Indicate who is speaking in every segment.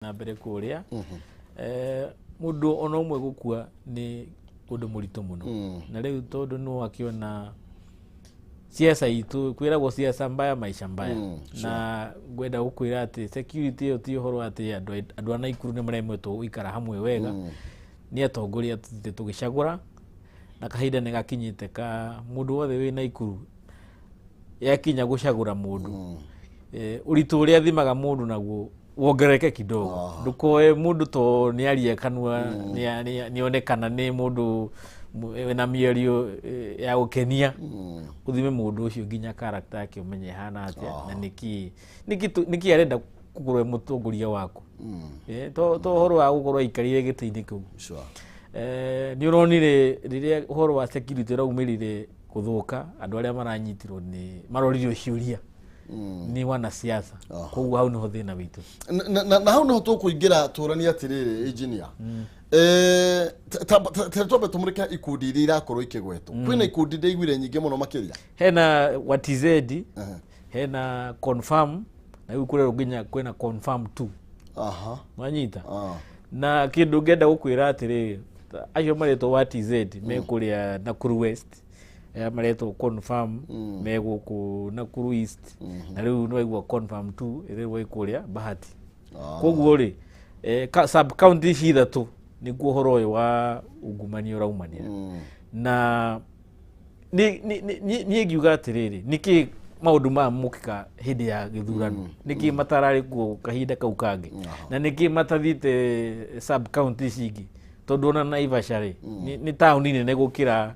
Speaker 1: Na mbere kũrĩa mũndũ ona ũmwe gũkua nĩ ũndũ mũritũ mũno. Na rĩu tondũ no akĩona siasa itũ, kwĩragwo siasa mbaya maisha mbaya. Na ngwenda gũkwĩra atĩ security ĩyo ti ũhoro atĩ andũ a Naikuru nĩ maremetwo gũikara hamwe wega. Nĩ atongoria tũthiĩte tũgĩcagũra, na kahinda nĩ gakinyĩte ka mũndũ wothe wĩ Naikuru yakinya gũcagũra mũndũ, ũritũ ũrĩa athimaga mũndũ naguo wongerereke kidogo. Ndũkoe mũndũ to nĩ aria kanua, nĩonekana nĩ mũndũ wĩna mĩario ya gũkenia. Ũthime mũndũ ũcio nginya character yake, ũmenye ĩhana atĩa na nĩkĩ arenda gũkorwo e mũtongoria waku. To ũhoro wa gũkorwo aikarĩire gĩtĩ-inĩ kĩu. Nĩ ũronire rĩrĩa ũhoro wa security ũraumĩrire gũthũka, andũ arĩa maranyitirwo nĩ maroririo ciũria nĩ wanasiasa. Koguo hau nĩho thĩna witũ.
Speaker 2: Na hau niho tũkũingĩra tũranie atĩrĩrĩ, engineer. Ta twambe tũmũrĩke ikundi iria irakorwo ikĩgwetwo. Kwĩna ikundi ndĩiguire nyingĩ mũno makĩria.
Speaker 1: Hena watizedi, hena confirm, na rĩu kũrerwo nginya kwĩna confirm two. Wanyita?
Speaker 2: Ah.
Speaker 1: Na kĩndũ ngenda gũkwĩra atĩrĩrĩ, acio maretwo wa TZ me kũrĩa Nakuru West, aya maretwo confirm me gũkũ Nakuru East, na rĩu nĩwaigua confirm two ĩrĩrwo ĩ kũrĩa Bahati. Koguo rĩ, sub county ici ithatũ nĩkuo ũhoro ũyũ wa ungumania ũraumanĩra. Na niĩ ngiuga atĩrĩrĩ, nĩkĩ maũndũ maya mokĩka hĩndĩ ya gĩthurano? Nĩkĩ matararĩ kuo kahinda kau kangĩ? Na nĩkĩ matathiĩte sub county ici ingĩ? Tondũ ona Naivasha rĩ, nĩ taũni nene gũkĩra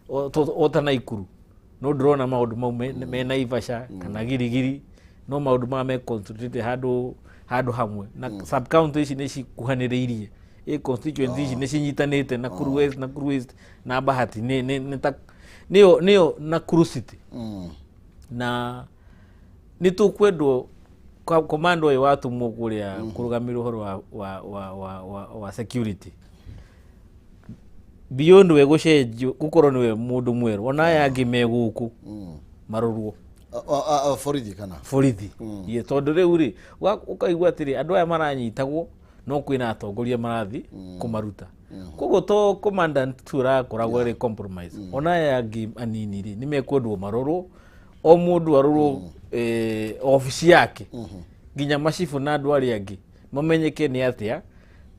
Speaker 1: o ta Naikuru, no ndĩrona maũndũ mau me Naivasha kana Girigiri, no maũndũ maya me concentrated handũ hamwe, na sub county ici nĩ cikuhanĩrĩirie, ĩ constituency ici nĩ cinyitanĩte, Nakuru West, Nakuru East na Bahati nĩ ta nĩyo Nakuru City. Na nĩ tũkwendwo komando ũyũ watũmwo kũrĩa kũrũgamĩrĩra ũhoro wa security, beyond we gũcenjio gũkorwo nĩwe mũndũ mwerũ, ona aya angĩ me gũkũ marorwo.
Speaker 2: Borithi kana?
Speaker 1: Borithi. Ye, tondũ rĩu rĩ, ũkaigua atĩrĩ, andũ aya maranyitagwo no kwĩna atongoria marathi kũmaruta. Koguo to commandant tu ũrakoragwo ĩrĩ compromise, ona aya angĩ anini rĩ, nĩ mekwendwo marorwo, o mũndũ arorwo obici yake, nginya macibũ na andũ arĩa angĩ mamenyeke nĩ atĩa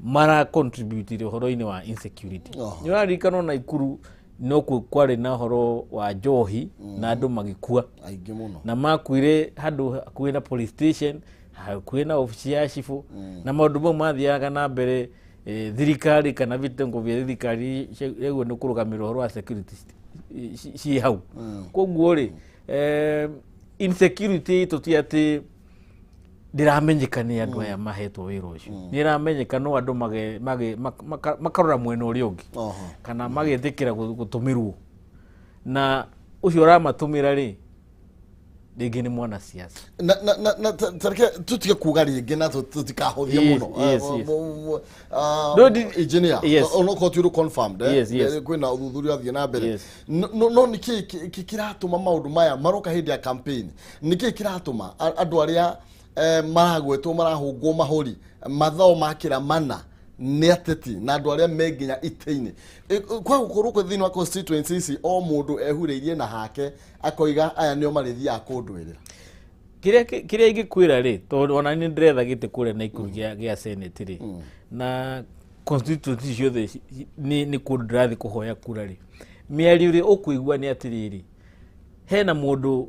Speaker 1: mara contribute ũhoro-inĩ wa insecurity. Nĩ ũraririkana ona Ikuru nokuo kwarĩ na ũhoro wa njohi na andũ magĩkua?
Speaker 2: Aingĩ mũno.
Speaker 1: Na makuire handũ hakuhĩ na police station, hakuhĩ na obici ya cibũ, na maũndũ mau mathiaga na mbere. Thirikari kana vitengo vya thirikari rĩu nĩ kũrũgamĩrĩra ũhoro wa security ciĩ hau. Koguo rĩ, insecurity itũ ti atĩ ndĩramenyeka nĩ andũ aya mahetwo wĩra ũcio, nĩ ĩramenyeka, no andũ makarora mwena ũrĩa ũngĩ kana magetĩkĩra gũtũmĩrwo, na ũcio ũramatũmĩra rĩ, rĩngĩ nĩ mwanasiasa.
Speaker 2: Na tareke tutige kuga rĩngĩ na tũtikahũthie mũno.
Speaker 1: No,
Speaker 2: Engineer,
Speaker 1: Yes.
Speaker 2: onokorwo ti ũndũ confirmed,
Speaker 1: Yes.
Speaker 2: kwĩna ũthuthuria ũrathiĩ na mbere.
Speaker 1: Yes.
Speaker 2: No nĩkĩ kĩratũma maũndũ maya maroka hĩndĩ ya campaign? Nĩkĩ kĩratũma andũ arĩa maragwetwo marahũngwo mahũri mathao makĩra mana nĩ ateti na andũ arĩa me nginya itĩ-inĩ? Kwa gũkorwo kwĩ thĩinĩ wa constituency ici, o mũndũ ehurĩirie na hake akoiga aya nĩo marĩthiaga kũndwĩrĩra.
Speaker 1: Kĩrĩa ingĩkwĩra rĩ, tondũ ona nĩ ndĩretha gĩtĩ kũrĩa Naikuru gĩa senate rĩ, na constituency ciothe nĩ kũndũ ndĩrathiĩ kũhoya kura rĩ, mĩario ĩrĩa ũkũigua nĩ atĩrĩrĩ, hena mũndũ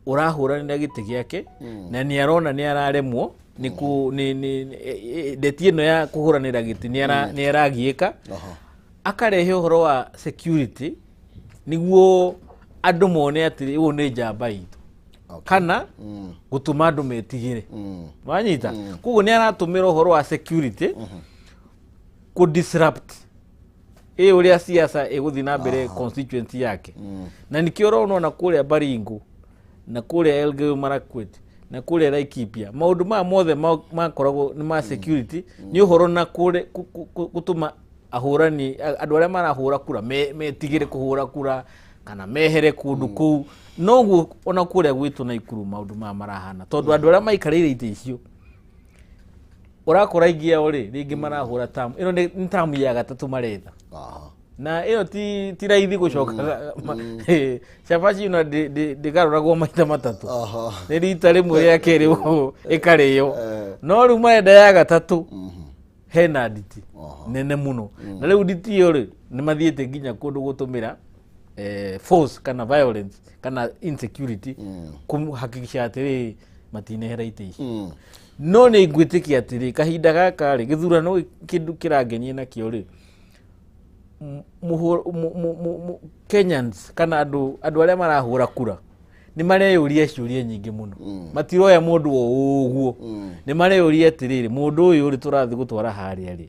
Speaker 1: ũrahũranĩra gĩtĩ gĩake na nĩ arona nĩ araremwo nĩ kũ nĩ ndeti ĩno ya kũhũranĩra gĩtĩ, nĩ aragiĩka, akarehe ũhoro wa security nĩguo andũ mone atĩrĩ, ũyũ nĩ njamba itũ, kana gũtũma andũ metigĩre. Wanyita? Koguo nĩ aratũmĩra ũhoro wa security kũ disrupt ĩ ũrĩa siasa ĩgũthiĩ na mbere constituency yake. Na nĩkĩo ũrona ona kũrĩa Baringo na kũrĩa Elgeyo Marakwet na kũrĩa Laikipia, maũndũ maya mothe makoragwo nĩ ma security, nĩ ũhoro na kũrĩ gũtũma ahũrani, andũ arĩa marahũra kura metigĩre kũhũra kura kana mehere kũndũ kũu. Noguo ona kũrĩa gwitũ Naikuru maũndũ maya marahana, tondũ andũ arĩa maikarĩire itĩ icio. Ũrakora aingĩ ao rĩ, rĩngĩ marahũra tamu ĩno, nĩ tamu ya gatatũ maretha. Na ĩyo ti raithi gũcoka. Cabaci ĩno ndĩgarũragwo maita matatũ. Nĩ rita rĩmwe rĩa kerĩ ĩkarĩo. No rĩu marenda ya gatatũ, hena nditi nene mũno. Na rĩu nditi ĩyo rĩ, nĩ mathiĩte nginya kũndũ gũtũmĩra force kana violence kana insecurity kũhakikisha atĩrĩ matinehera itĩ ici. No nĩ ngwĩtĩkia atĩrĩ, kahinda gaka rĩ, gĩthurano kĩndũ kĩrangenia nakĩo rĩ, Kenyans kana andũ arĩa marahũra kura nĩ mareyũria ciũria nyingĩ mũno. Matiroya mũndũ o ũguo. Nĩ mareyũria atĩrĩrĩ, mũndũ ũyũ rĩ, tũrathiĩ gũtwara harĩa rĩ,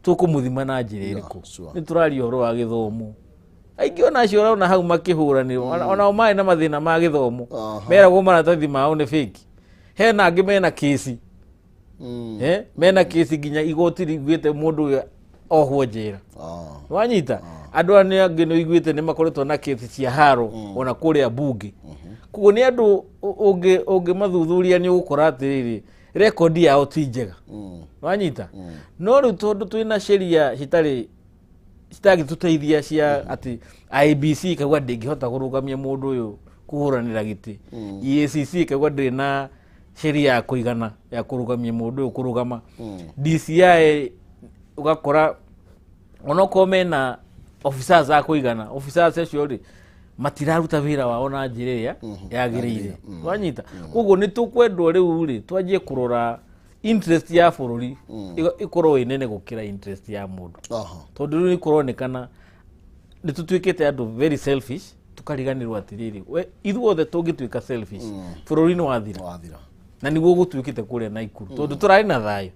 Speaker 1: tũkũmũthima na njĩra ĩrĩkũ? Nĩ tũraria ũhoro wa gĩthomo. Aingĩ ona acio ũrona hau makĩhũranĩrwo, onao marĩ na mathĩna ma gĩthomo. Meragwo maratathi mao nĩ fake. Hena angĩ mena kĩci. Mena kĩci nginya igoti riugĩte mũndũ ũyũ ohwo njera. Wanyita, andũ aya nĩ angĩ nĩ ũiguĩte nĩ makoretwo na kesi cia haro ona kũrĩa bunge. Koguo nĩ andũ ũngĩmathuthuria nĩ ũgũkora atĩrĩrĩ, rekondi yao ti njega. Wanyita, no rĩu tondũ twĩna sheria citarĩ citangĩtũteithia cia atĩ IEBC ĩkauga ndĩngĩhota kũrũgamia mũndũ ũyũ kũhũranĩra gĩtĩ, EACC ĩkauga ndĩrĩ na sheria ya kũigana ya kũrũgamia mũndũ ũyũ kũrũgama, DCI ũgakora onokorwo mena officers a kũigana, officers acio rĩ, matiraruta wĩra wao na njĩra ĩrĩa yagĩrĩire. Wanyita, koguo nĩ tũkwendwo rĩu rĩ, twanjie kũrora interest ya bũrũri ĩkorwo ĩ nene gũkĩra interest ya mũndũ. Tondũ rĩu nĩ kũronekana nĩ tũtuĩkĩte andũ very selfish, tũkariganĩrwo atĩrĩrĩ, we ithuothe tũngĩtuĩka selfish, bũrũri nĩ wathira.
Speaker 2: Wathira.
Speaker 1: Na nĩguo gũtuĩkĩte kũrĩa Naikuru, tondũ tũrarĩ na thayũ,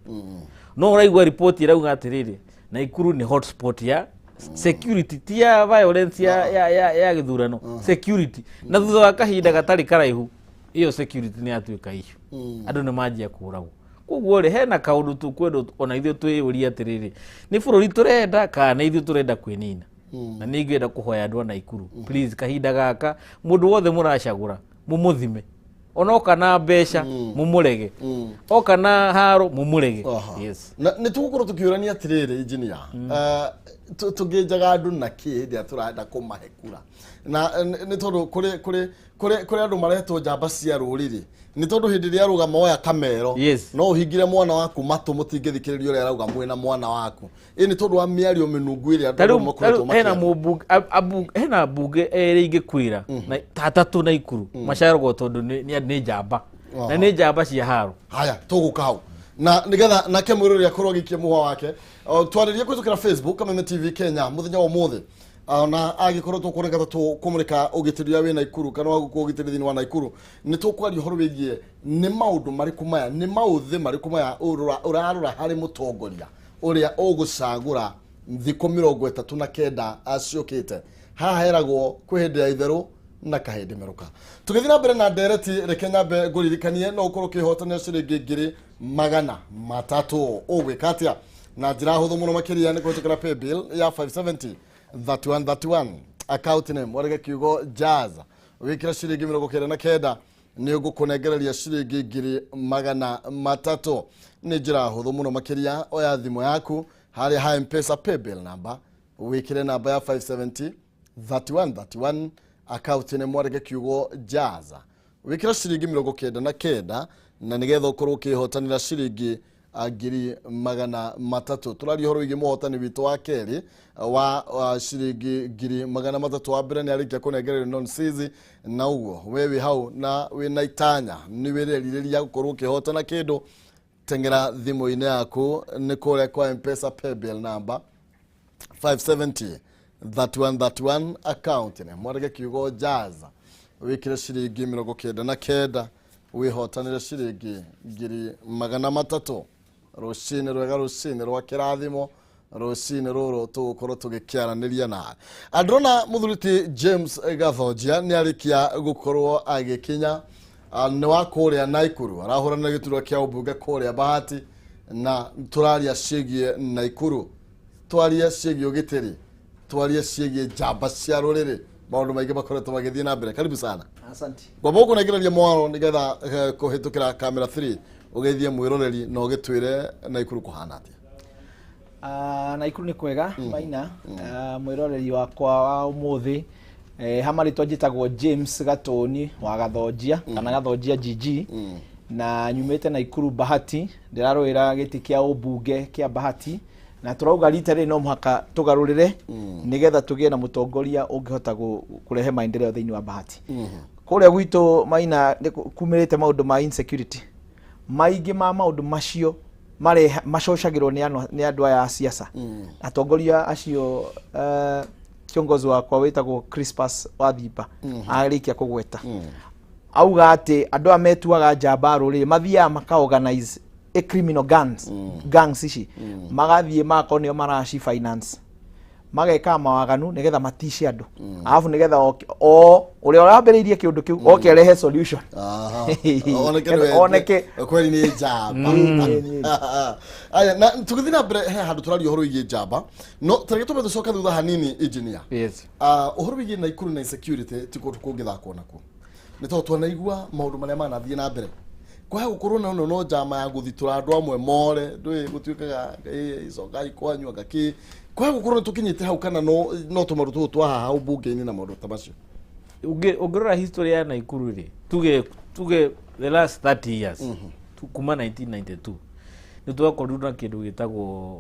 Speaker 1: no ũraigua riboti ĩrauga atĩrĩrĩ, Naikuru nĩ hotspot ya security, ti ya violence ya gĩthurano, security. Na thutha wa kahinda gatarĩ karaihu, ĩyo security nĩ yatuĩka issue. Andũ nĩ manjia kũragwo. Koguo rĩ, hena kaũndũ tũkwendwo ona ithuĩ twĩyũrie atĩrĩrĩ, nĩ bũrũri tũrenda kana nĩ ithuĩ tũrenda kwĩnina? Na nĩ ingĩenda kũhoya andũ a Naikuru, please, kahinda gaka mũndũ wothe mũracagũra mũmũthime. Onoka na mbeca, mũmũrege. Oka na haro, mũmũrege. Yes.
Speaker 2: Na nä tå gå korwo tå kä å rania atä rä rä injinia, tå ngä njaga andå na kä hä ndä ä rä a tå renda kå mahe kura? Na nä tondå kå rä andå maretwo njamba cia rå rä rä, nä tondå hä ndä ä rä a rå oya kamero, no å hingire mwana waku matå, må tingä thikä rä ria å rä a arauga mwä na mwana waku. Ä nä tondå wa mä ario mä nungu ä rä a
Speaker 1: Ta
Speaker 2: andå
Speaker 1: rĩu
Speaker 2: makoretwo
Speaker 1: ta rĩu hena
Speaker 2: makĩaria.
Speaker 1: mũmbunge hena mbunge erĩ ingĩkwĩra na ta atatũ Naikuru macaragwo tondũ nĩ njamba na nĩ njamba cia haro.
Speaker 2: Haya, tũgũka hau na nigetha nake mwĩrori akorwo agĩikia mũhwa wake. Twarĩrie kũhĩtũkĩra Facebook Kameme TV Kenya mũthenya wa ũmũthĩ. Na angĩkorwo tũkuoneka ta tũkũmũrĩka ũgitĩri ũrĩa wĩ Naikuru kana wagũkũ ũgitĩri thĩinĩ wa Naikuru, nĩ tũkwaria ũhoro wĩgiĩ nĩ maũndũ marĩkũ maya, nĩ maũthĩ marĩkũ maya ũrarora harĩ mũtongoria ũrĩa ũgũcagũra thikũ 39 ciũkĩte. Haha heragwo kwĩ hĩndĩ ya itherũ na kahĩndĩ merũka. Tũgĩthiĩ na mbere na ndereti, reke nyambe ngũririkanie no ũkorwo ũkĩhotanĩra ciringi 300,000. Ũgwĩka atĩa? Na njĩra hũthũ mũno makĩria, nĩ kũhĩtũkĩra paybill ya 570 3131, account name warege kiugo jazz, wĩkĩre ciringi 99, nĩ ũgũkũnengereria ciringi 300,000. Nĩ njĩra hũthũ mũno makĩria. Oya thimũ yaku, harĩa ha Mpesa paybill number wĩkĩre namba ya 570 3131, account nĩ mwarĩke kiugo jazz, wĩkĩre ciringi 99, na nĩgetha ũkorwo ũkĩhotanĩra ciringi 300,000. Tũraria ũhoro wĩgiĩ mũhotani witũ wa kerĩ wa ciringi 300,000. Wa mbere nĩ arĩkia kũnengererio nonsizi, na ũguo we wĩ hau na wĩna itanya, nĩ wĩrerirĩria gũkorwo ũkĩhotana kĩndũ, teng'era thimũ-inĩ yaku nĩ kũrĩa kwa Mpesa paybill number 570 3131, account nĩ mwarĩge kiugo jazz, wĩkĩre ciringi 99, wĩhotanĩre ciringi 300,000. Rũcinĩ rwega, rũcinĩ rwa kĩrathimo, rũcinĩ rũrũ tũgũkorwo tũgĩkĩaranĩria na androna mũthuri ti James Gathonjia nĩ arĩkia gũkorwo agĩkinya. Nĩ wa kũrĩa Naikuru, arahũranĩra gĩturwa kĩa ũmbunge kũrĩa Bahati, na tũraria ciĩgiĩ Naikuru, twarie ciĩgiĩ ũgitĩri, twarie ciĩgiĩ njamba cia rũrĩrĩ, maũndũ maingĩ makoretwo magĩthiĩ na mbere. Karibu sana.
Speaker 3: Asante.
Speaker 2: Ngwamba gũkũnengereria mwaro nĩgetha kũhĩtũkĩra kamera 3 Ũgeithie mwĩroreri na ũgĩtwĩre Naikuru kũhana atĩa.
Speaker 3: Naikuru nĩ kwega Maina. Mwĩroreri wakwa wa ũmũthĩ, ha marĩtwa njĩtagwo James Gatoni wa Gathonjia kana Gathonjia GG, na nyumĩte Naikuru Bahati. Ndĩrarũĩra gĩtĩ kĩa ũmbunge kĩa Bahati, na tũrauga rita rĩrĩ no mũhaka tũgarũrĩre nĩgetha tũgĩe na mũtongoria ũngĩhota kũrehe maendeleo thĩinĩ wa Bahati. Kũrĩa gwitũ Maina nĩ kumĩrĩte maũndũ ma insecurity maingĩ. Ma maũndũ macio mareha macocagĩrwo nĩ andũ aya a siasa, atongoria acio. Kiongozi wakwa wĩtagwo Crispus Wathimba arĩkia kũgweta, auga atĩ andũ aya metuaga njamba rũrĩrĩ mathiaga maka organize a criminal gangs, gangs ici magathiĩ magakorwo nĩo maraci finance, mageka mawaganu nĩgetha matice andũ, arabu nĩgetha o ũrĩa ũrambĩrĩirie kĩũndũ kĩu oke arehe solution.
Speaker 2: Aha. Oneke nĩwe-
Speaker 3: Oneke.
Speaker 2: Kweli nĩ njamba. Aya, na tũgĩthiĩ na mbere, he handũ tũraria ũhoro wĩgiĩ njamba, no tareke tũmbe tũcoke thutha hanini, engineer.
Speaker 1: Yes.
Speaker 2: Ũhoro wĩgiĩ Naikuru na insecurity ti kũndũ kũngĩthakwo nakuo, nĩ tondũ twanaigua maũndũ marĩa manathiĩ na mbere kwaga gũkorwo na no njama ya gũthitũra andũ amwe more ndũĩ gũtuĩkaga icokai kwanyu anga kĩ kwaga gũkorwo nĩ tũkinyĩte hau, kana no tũmaũndũ tũtũ twa haha ũmbunge-inĩ na maũndũ ta macio.
Speaker 1: Ũngĩrora history ya Naikuru rĩ, tuge the last 30 years, kuma 1992 nĩ twakorirwo na kĩndũ gĩtagwo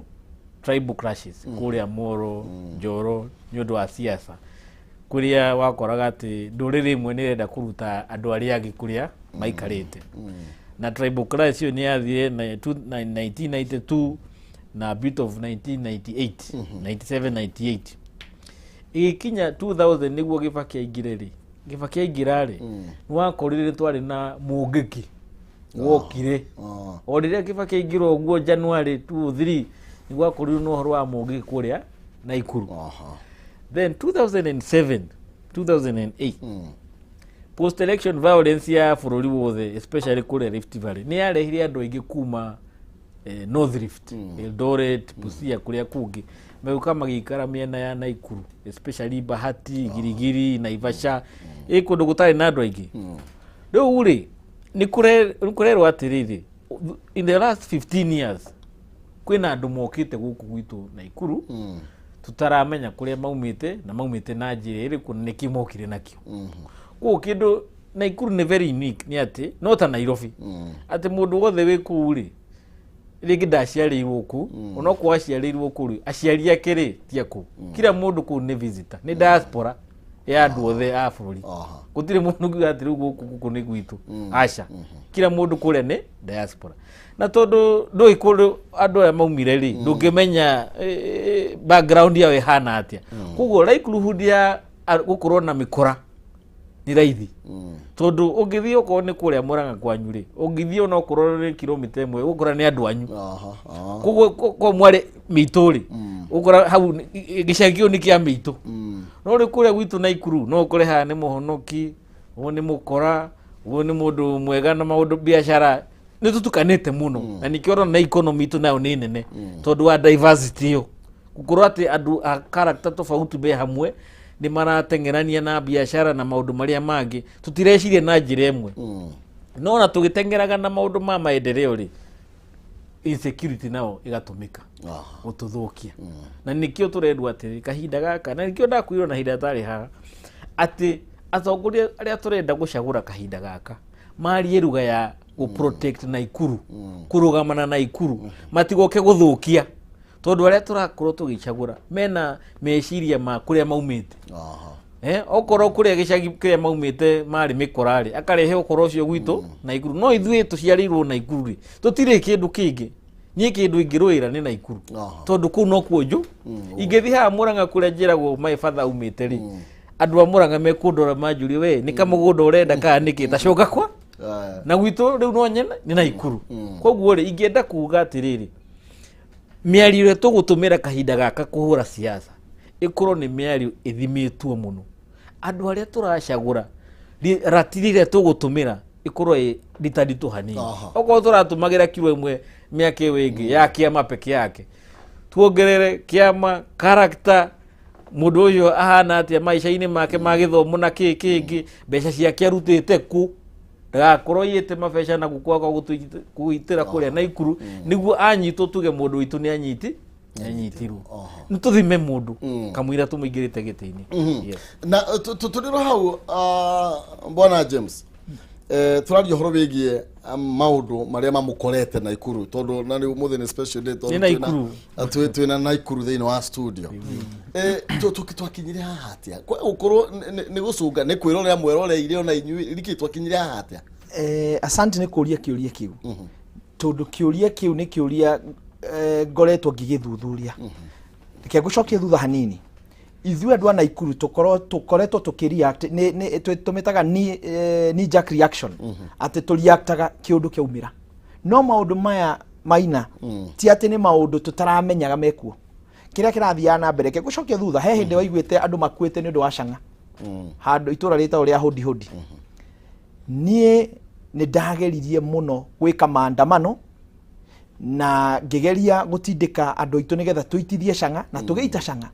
Speaker 1: tribal clashes kũrĩa Moro, Njoro, nĩ ũndũ wa siasa, kũrĩa wakoraga atĩ ndũrĩrĩ ĩmwe nĩ ĩrenda kũruta andũ arĩa angĩ kũrĩa maikarĩte, na tribal clash ĩyo nĩ yathire na 1992 na bit of 1998, 97, 98, ĩgĩkinya 2000 nĩguo Gĩbaki aingĩre rĩ. Gĩbaki aingĩra rĩ, nĩ wakorire twarĩ na mũngĩki wokire. O rĩrĩa Kĩbaki aingĩra ũguo January 23, nĩ gwakorirwo na ũhoro wa mũngĩki kũrĩa Naikuru. Then 2007, 2008, post election violence ya bũrũri wothe, especially kũrĩa Rift Valley, nĩ yarehire andũ aingĩ kuma North Rift, Eldoret, Busia, kũrĩa kũngĩ, megũka magĩikara mĩena ya Naikuru, especially Bahati, Girigiri, Naivasha, ĩ kũndũ gũtarĩ na andũ aingĩ. Rĩu rĩ, nĩ kũrerwo atĩrĩrĩ, in the last 15 years kwĩna andũ mokĩte gũkũ gwitũ Naikuru tũtaramenya kũrĩa maumĩte na maumĩte na njĩra ĩrĩkũ na nĩkĩ mokire nakĩo. Koguo kĩndũ Naikuru nĩ very unique nĩ atĩ no ta Nairobi, atĩ mũndũ wothe wĩ kũu rĩ, rĩngĩ ndaciarĩirwo kũu, onokorwo aciarĩirwo kũu rĩ, aciari ake rĩ ti a kũu. Kila mũndũ kũu nĩ visitor, nĩ diaspora ya andũ othe a bũrũri. Gũtirĩ mũndũ ugiuga atĩ rĩu gũkũ nĩ gwitũ, aca. Kila mũndũ kũrĩa nĩ diaspora, na tondũ ndũĩ kũndũ andũ aya maumire rĩ, ndũngĩmenya background yao ĩhana atĩa. Koguo likelihood ya gũkorwo na mĩkora nĩ raithi, tondũ ũngĩthiĩ okorwo nĩ kũrĩa Mũrang'a kwanyu rĩ, ũngĩthiĩ onokorwo nĩ kilomita 1, ũgũkora nĩ andũ anyu.
Speaker 2: Aha, aha.
Speaker 1: Koguo ko mwarĩ mĩitũ rĩ, ũgũkora hau gĩcagi kĩu nĩ kĩa mĩitũ. No rĩ, kũrĩa gwitũ Naikuru no ũkore haha nĩ mũhonoki, ũyũ nĩ mũkora, ũyũ nĩ mũndũ mwega na maũndũ biacara, nĩ tũtukanĩte mũno, na nĩkĩo ũrona na economy itũ nayo nĩ nene, tondũ wa diversity ĩyo, gũkorwo atĩ andũ a character tofauti me hamwe, nĩ marateng'erania na biacara na maũndũ marĩa mangĩ. Tũtireciria na njĩra ĩmwe. No ona tũgĩteng'eraga na maũndũ ma maendeleo rĩ, insecurity nao ĩgatũmĩka gũtũthũkia, na nĩkĩo tũrendwo atĩrĩ kahinda gaka, na nĩkĩo ndakwĩrwo na hinda tarĩ haha atĩ atongoria arĩa tũrenda gũcagũra kahinda gaka marie ruga ya gũ protect Naikuru, kũrũgamana Naikuru, matigoke gũthũkia, tondũ arĩa tũrakorwo tũgĩcagũra mena meciria ma kũrĩa maumĩte. Okorwo kũrĩa gĩcagi kĩrĩa maumĩte marĩ mĩkora rĩ, akarehe ũkoro ũcio gwitũ Naikuru. No ithuĩ tũciarĩirwo Naikuru rĩ, tũtirĩ kĩndũ kĩngĩ. Niĩ kĩndũ ingĩrũĩra nĩ Naikuru, tondũ kũu nokuo njũ ingĩthiĩ haha Mũrang'a kũrĩa njĩragwo my father aumĩte rĩ, andũ a Mũrang'a mekũndora manjũrie, "We nĩ kamũgũnda ũrenda kana nĩkĩ? Tacoka kwa na gwitũ." Rĩu no nyene nĩ Naikuru. Koguo rĩ, ingĩenda kuga atĩrĩrĩ, mĩario ĩrĩa tũgũtũmĩra kahinda gaka kũhũra siasa ĩkorwo nĩ mĩario ĩthimĩtwo mũno. Andũ arĩa tũracagũra, ratiri ĩrĩa tũgũtũmĩra ĩkorwo ĩ ritaritũ hanini. Okorwo tũratũmagĩra kiro 1 mĩaka ĩyo ĩngĩ ya kĩama peke yake, tuongerere kĩama, character, mũndũ ũcio ahana atĩa maica-inĩ make ma gĩthomo na kĩ kĩngĩ, mbeca ciake arutĩte kũ. Ndagakorwo aiyĩte mabeca na gũkũ akwa kũgitĩra kũrĩa Naikuru nĩguo anyitwo tuge mũndũ witũ nĩ anyiti nĩanyitirwo. Nĩ tũthime mũndũ kamũira tũmũingĩrĩte gĩtĩ-inĩ. Yes.
Speaker 2: Na tũrĩ hau, bwana James, tũraria ũhoro wĩgiĩ maũndũ marĩa mamũkorete Naikuru, tondũ na rĩu mũthĩ nĩ special day, tondũ
Speaker 1: Nĩ Naikuru.
Speaker 2: Twĩna Naikuru thĩinĩ wa studio. Twakinyire haha atĩa? Kwa gũkorwo nĩ gũcũnga, nĩ kwĩrorera mweroreire ona inyuĩ rikĩ, twakinyire haha atĩa?
Speaker 3: Asante nĩ kũria kĩũria kĩu, tondũ kĩũria kĩu nĩ kĩũria ngoretwo ngĩgĩthuthuria. Reke ngũcokie thutha hanini. Ithuĩ andũ a Naikuru tũkoretwo tũkĩreact, tũmĩtaga knee jerk reaction, atĩ tũreactaga kĩũndũ kĩaumĩra. No maũndũ maya maina ti atĩ nĩ maũndũ tũtaramenyaga mekuo, kĩrĩa kĩrathiaga na mbere. Reke ngũcokie thutha, he hĩndĩ waiguĩte andũ makuĩte nĩ ũndũ wa cang'a handũ itũra rĩtagwo rĩa Hodi Hodi. Niĩ nĩ ndageririe mũno gwĩka maandamano na ngĩgeria gũtindĩka andũ aitũ nĩgetha tũitithie cang'a na tũgĩita cang'a.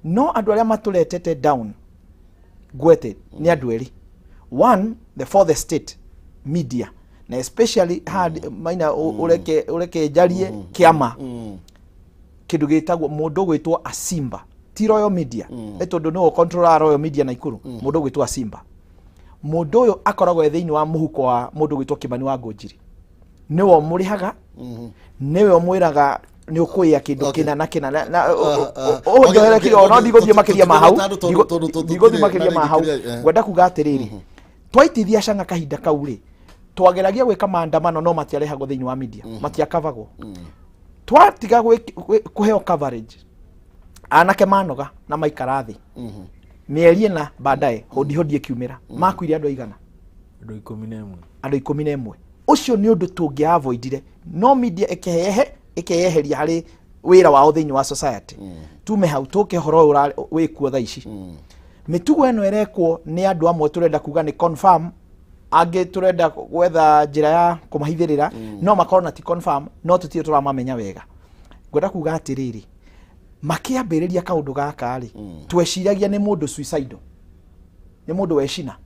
Speaker 3: No andũ arĩa matũretete down ngwete nĩ andũ erĩ. One, the fourth estate media, na especially hard maina, ũreke njarie kĩama kĩndũ gĩtagwo mũndũ gwĩtwo Asimba, ti Royal Media, nĩ tondũ nĩwe controller Royal Media Naikuru. Mũndũ gwĩtwo Asimba, mũndũ ũyũ akoragwo e thĩinĩ wa mũhuko wa mũndũ gwĩtwo Kimani wa Ngũnjiri. Nĩwe ũmũrĩhaga, nĩwe ũmwĩraga nĩ ũkũĩa kĩndũ kĩna na kĩna ũnjohere kĩo, no ndigũthiĩ makĩria ma hau.
Speaker 2: Tondũ
Speaker 3: Ndigũthiĩ makĩria
Speaker 2: tũtirĩ
Speaker 3: ma hau.
Speaker 2: na rĩngĩ kĩrĩa.
Speaker 3: Ngwenda kuga atĩrĩrĩ, twaitithia canga kahinda kau rĩ, twageragia gwĩka maandamano no matiarehagwo thĩinĩ wa media, matiakavagwo. Twatiga kũheo coverage, anake manoga na maikara thĩ mĩeri 4 baadaye, Hodi Hodi ĩkiumĩra. Makuire andũ aigana?
Speaker 1: Andũ 11.
Speaker 3: Andũ 11. Ũcio nĩ ũndũ tũngĩavoidire, no media ĩkehehe ĩkeyeheria harĩ wĩra wao thĩinĩ wa society. Tume hau tũke ũhoro ũyũ wĩkuo thaa ici. Mĩtugo ĩno ĩrekwo nĩ andũ amwe tũrenda kuga nĩ confirm, angĩ tũrenda gwetha njĩra ya kũmahithĩrĩra, no makorwo na ti confirm, no tũtirĩ tũramamenya wega. Ngwenda kuga atĩrĩrĩ, makĩambĩrĩria kaũndũ gaka rĩ, tweciragia nĩ mũndũ suicidal, nĩ mũndũ wecina,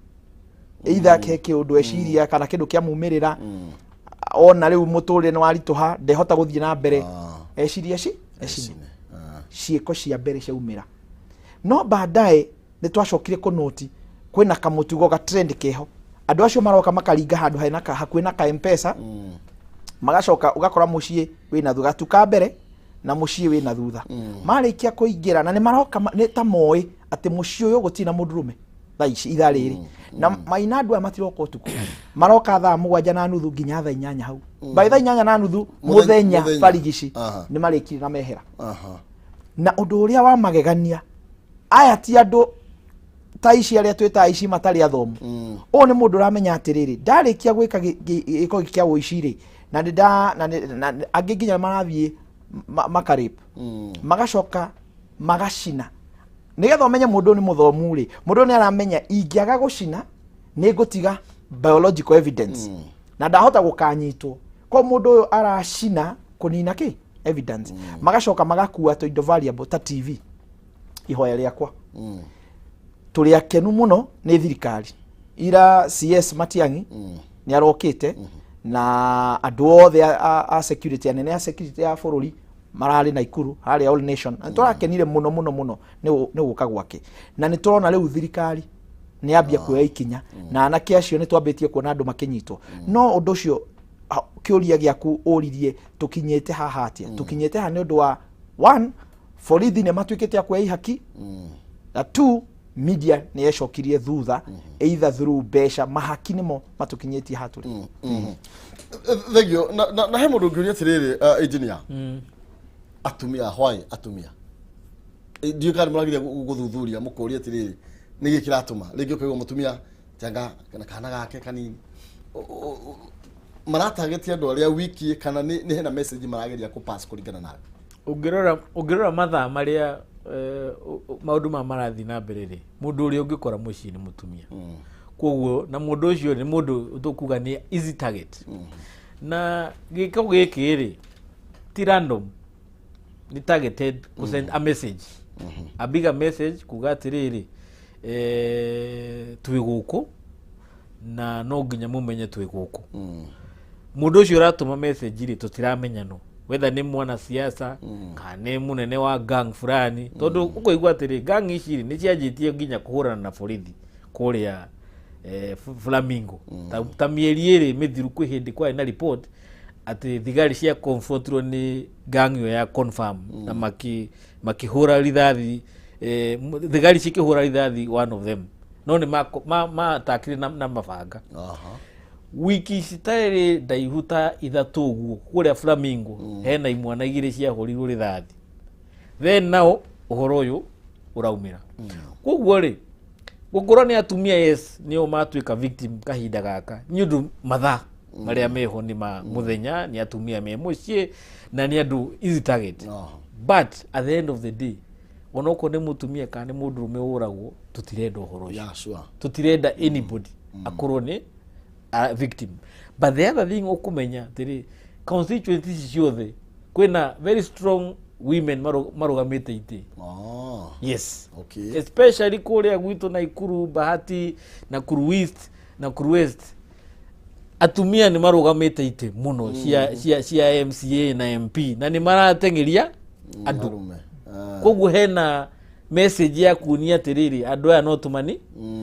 Speaker 3: either ke kĩũndũ eciria kana kĩndũ kĩamumĩrĩra, ona rĩu mũtũrĩre nĩ waritũha, ndehota gũthiĩ na mbere, eciria ci ecine. Ciĩko cia mbere ciaumĩra, no baadaye nĩ twacokire kũnoti kwĩna kamũtugo ga trend keho. Andũ acio maroka makaringa handũ hena hakuhĩ na ka Mpesa, magacoka ũgakora mũciĩ wĩna thutha, gatu ka mbere na mũciĩ wĩna thutha. Marĩkia kũingĩra na nĩ maroka nĩ ta moĩ atĩ mũciĩ ũyũ gũtirĩ na mũndũrũme thaa ici ithaa rĩrĩ. Na maina, andũ aya matiroka ũtukũ, maroka 7:30 nginya thaa 8 hau. By 8:30 mũthenya
Speaker 2: mũthenya.
Speaker 3: barigici nĩ marĩkire na mehera. Na ũndũ ũrĩa wa magegania, aya ti andũ ta ici arĩa twĩtaga ici matarĩ athomu. Ũyũ nĩ mũndũ ũramenya atĩrĩrĩ, ndarĩkia gwĩka gĩko gĩkĩ kĩa ũici rĩ, na nĩ nda na nĩ- angĩ nginya marathiĩ makarĩp, magacoka magacina nĩgetha ũmenye mũndũ ũyũ nĩ mũthomu rĩ. Mũndũ ũyũ nĩ aramenya ingĩaga gũcina nĩ ngũtiga biological evidence na ndahota gũkanyitwo. Ko mũndũ ũyũ aracina kũnina kĩ evidence. Magacoka magakua tũindo valuable ta TV. Ihoya rĩakwa, tũrĩ akenu mũno nĩ thirikari ira, CS Matiang'i nĩ arokĩte na andũ othe a security, anene a security ya bũrũri mararĩ Naikuru harĩa All Nation, na tũrakenire mũno mũno mũno nĩ gũka gwake. Na nĩ tũrona rĩu thirikari nĩ yambia kuoya ikinya na anake acio nĩ twambĩtie kuona andũ makĩnyitwo. No ũndũ ũcio, kĩũria gĩaku ũririe tũkinyĩte haha atĩa? Tũkinyĩte haha nĩ ũndũ wa one, borithi nĩ matuĩkĩte a kuoya ihaki, na two, media nĩ yecokirie thutha either through mbeca. Mahaki nĩmo matũkinyĩtie haha tũrĩ.
Speaker 2: Thengio. Na he mũndũ ũngĩũria atĩrĩrĩ, engineer, atumia, why atumia? Ndiũĩ kana nĩ mũrageria gũthuthuria mũkoria atĩrĩrĩ, nĩ gĩ kĩratũma rĩngĩ ũkaigua mũtumia tanga kana kana gake kanini maratagetia andũ arĩa wiki, kana nĩ hena message marageria kũ pass kũringana nawe?
Speaker 1: Ũngĩrora mathaa marĩa maũndũ maya marathiĩ na mbere rĩ, mũndũ ũrĩa ũngĩkora mũciĩ nĩ mũtumia. Koguo na mũndũ ũcio nĩ mũndũ tũkuga nĩ easy target. Na gĩko gĩkĩ rĩ, ti random, nĩ targeted kũ send a message, a bigger message, kuga atĩrĩrĩ, twĩ gũkũ Na no nginya mũmenye twĩ gũkũ. Mũndũ ũcio ũratũma message rĩ, tũtiramenya no whether nĩ mwanasiasa kana nĩ mũnene wa gang fulani, tondũ ũkũigua atĩrĩ, gang ici rĩ nĩ cianjĩtie nginya kũhũrana na borithi kũrĩa Flamingo. Ta mĩeri 2 mĩthiru, kwĩ hĩndĩ kwarĩ na report atĩ thigari cia confrontirwo nĩ gang ĩyo ya Confirm na makĩhũra rithathi, thigari cikĩhũra rithathi one of them, no nĩ matakire na mabanga. Wiki citarĩ ndaihu ta 3 ũguo, kũrĩa Flamingo hena imwana 2 ciahũrirwo rithathi. Then now ũhoro ũyũ ũraumĩra. Koguo rĩ, gũkorwo nĩ atumia, yes, nĩo matuĩka victim kahinda gaka nĩ ũndũ mathaa marĩa meho nĩ ma mũthenya, nĩ atumia me mũciĩ na nĩ andũ easy target. But at the end of the day, onokorwo nĩ mũtumia kana nĩ mũndũrũme ũragwo, tũtirenda ũhoro ũcio. Tũtirenda anybody akorwo nĩ a victim. But the other thing ũkũmenya atĩrĩ, constituency ici ciothe kwĩna very strong women marũgamĩte itĩ. Yes. Especially kũrĩa gwitũ Naikuru, Bahati, Nakuru East, Nakuru West, atumia nĩ marũgamĩte itĩ mũno cia MCA na MP na nĩ marateng'eria andũ.
Speaker 2: Arume.
Speaker 1: Koguo hena message ya kuonia atĩrĩrĩ, andũ aya no tũmani